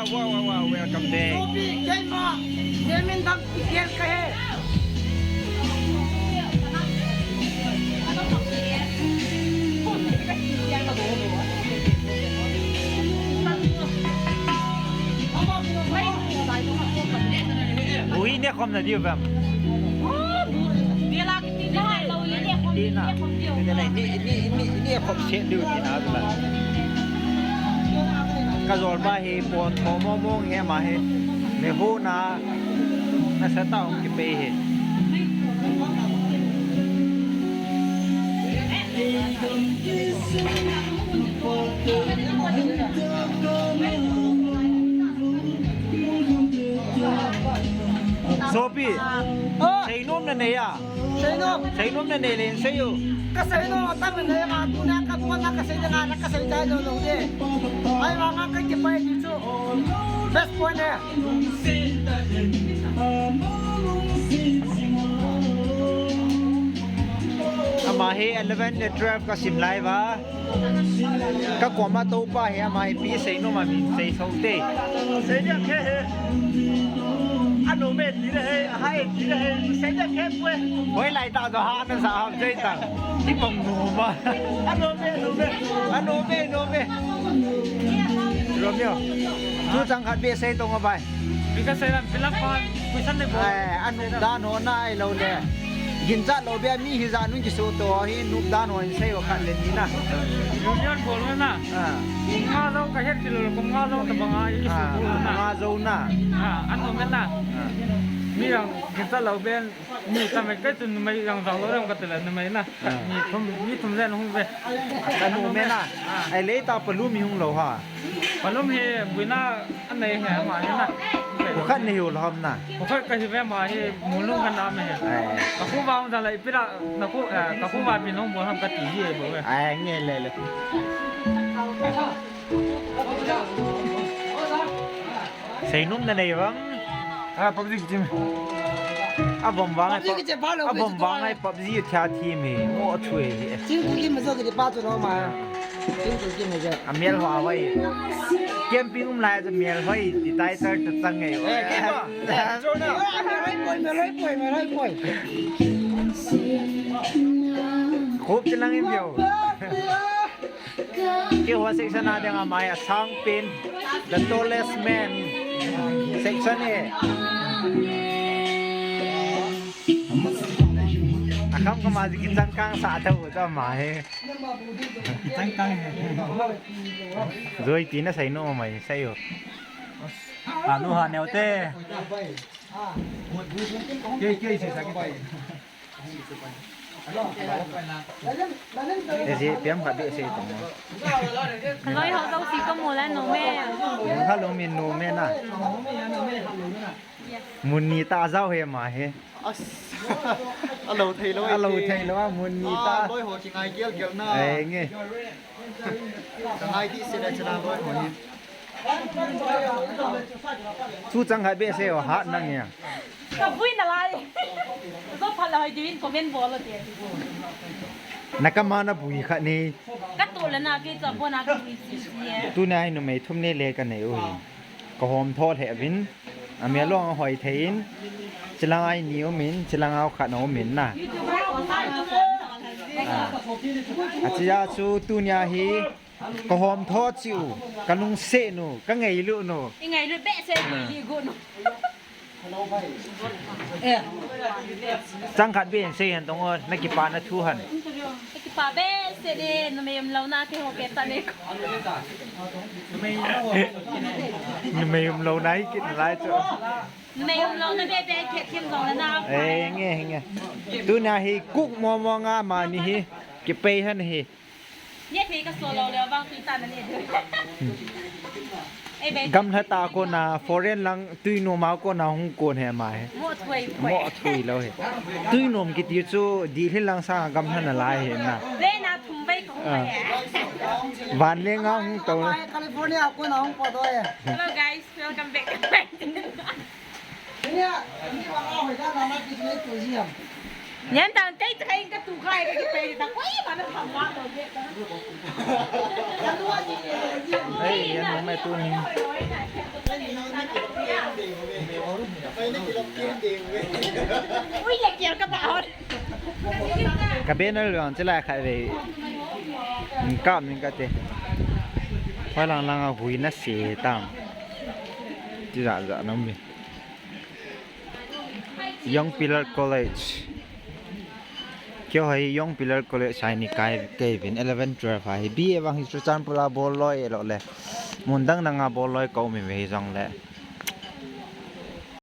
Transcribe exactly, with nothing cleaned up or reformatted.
Wow, wow, wow, welcome back. Sopi, keima, nemin dam, ikel kahe. Ui, ne khom na diu bam. Tina. Tina, ni, ni, ni, ni khom se diu tina tu la. Ka jol ba hi pon tho mo mong he ma he. Me hu na. Na sa ta ong ki pe he. Sopi, oh, seinom na nei a? Seinom. Seinom na nei le sei u. Ka seinom atam na nei ma, tuna ka tuna ka sei na, ka sei tai lo lo de. Ai ma ma ka ki pai ni chu. Best point ne. Ama hi eleven le twelve ka sim lai va. Ka koma topa hi ama hi pi seinom a min sei so te. Sei dia khe he. Ano me ti le he, hai ti le he, sei dia khe pue. Hoi lai ta do ha na sa ham sei ta. Ti pang no ma. Ano me, ano me. Ano me, ano me. Romeo. Tu chang khat be sei to nga bai. Bika sei lam, bilang pan, kuisan le bo. Ai, anu dan ho na ai lo le. Ginchat lou bia mi hijat nung kisu to hi nup dan ho in sei u khat le ni na. Union bol na. Ah. Nga zo ka het kilo ko nga zo ta banga i su bol na. Nga zo na. Ah, ano men na. Ah. Mi yang ginchat lou ben mi ta me kai tu mai yang zo lou ka te le mai na. Ah. Mi thum, mi thum le hung ve. Ano men na. Ah. Ai le ta pa lu mi hung lou ha. Palum hi buina anei he ma hi na. Ko khat nei u lhom na. Ko khat ka hi ve ma hi mulung ka na me he. Ai. Ka khu ba hung za lai pira na khu, eh, ka khu ba pin hung bo ham ka ti hi bo ve. Ai nge le le. Seinom na nei bang. Ah, PUBG ki team. A bom vang ai PUBG pub-, ki che pa lo a bom vang ai PUBG thia team hi. Mo thui hi. Team ku ki ma zo ki pa chu lo ma. Team ku ki ma zo. A mial hoa vai. Camping um lai chu mial hoi ti title ta chang nge. Eh, ki ba. Cho na. Mial hoi poi, mial hoi poi, mial hoi poi. Khup chi lang in yo. Keiho section a dinga ama hi asang pen, the tallest man section hi. Akham kham a kichang kang sa thou ta ama hi. Kichang kang hi. Joi pi na seinom mai sei u. Anu ha neo te. Kei, kei, sei sa kei. Ezi piam khat be sei tong. Kaloi ho jong si ka mu la nom e. Mun kha lo min nom e na. Mun ni ta jao he ma he. As. A lo thei lo. A lo thei lo a mun ni ta. Loi ho ki ngai gel gel na. Ai nge. Ka ngai ti se le chala loi ho ni. Thu chang khat be sei o, hat na nge. Ka vui na lai. Zo phat la hoi diu in comment bol o te. Na ka ma na vui khat ni. Ka tu le na ke cha bo na ka vui si si e. Tuna hi numei thum nei le ka nei u hi. Ka hom tho le vin. A mi along a hoi thei in. Chilang ai ni um in, chilang au khat na um in na. A chia chu tunia hi. Ka hom tho chiu, ka lungset nu, ka ngailut nu. I ngailut behseh nu, i gu nu. Chang khat be sei hen tong o, na kipa na thu han. Ka kipa behseh de, numei um lou na keiho kei ta ne. Numei um lou na hi kit lai chu. Numei um lou na be be kei thim lou na na. Eh, nge, nge. Tuna hi kuk mo mo nga ma ni hi, kipei han hi. Gamla tah a kona foreign lang tuinom a kona hung kon hi ama hi. Mo thui lou hi. Tuinom kiti chu Delhi lang sanga gamla na lai hi na. Van le nga hung to. California kona hung po to e. Hello guys, welcome back. Nian tang kei ta kei ka tu khai ka kei ta koi ma na tham ma to ye. Ei, yan mo mai tu ni. Ui, le kial ka ba hot. Ka banner luang chilai khai ve. Ka min ka te. Hoi lang lang a hui na se tam. Ti za za nang mi. Young Pillar College. Kio hai Young Pillar College hai ni kai kei vin eleven twelve hai. B A vang hi Churachandpur a bol loi lo le. Mun dang dang a bol loi ko mi ve hi jong le.